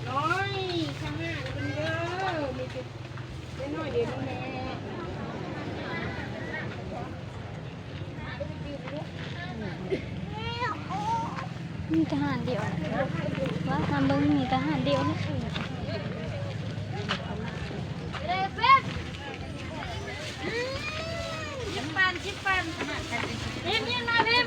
ນ້ອຍ ຂ້າງໜ້າເພິ່ນເດີ ມີແຕ່ນ້ອຍດຽວນີ້ແຫຼະ. ມີທະຫານດຽວ ວ່າທຳເບິ່ງມີທະຫານດຽວນີ້. ຊິບປັນ ຊິບປັນ ພິມ ຍິງມາພິມ.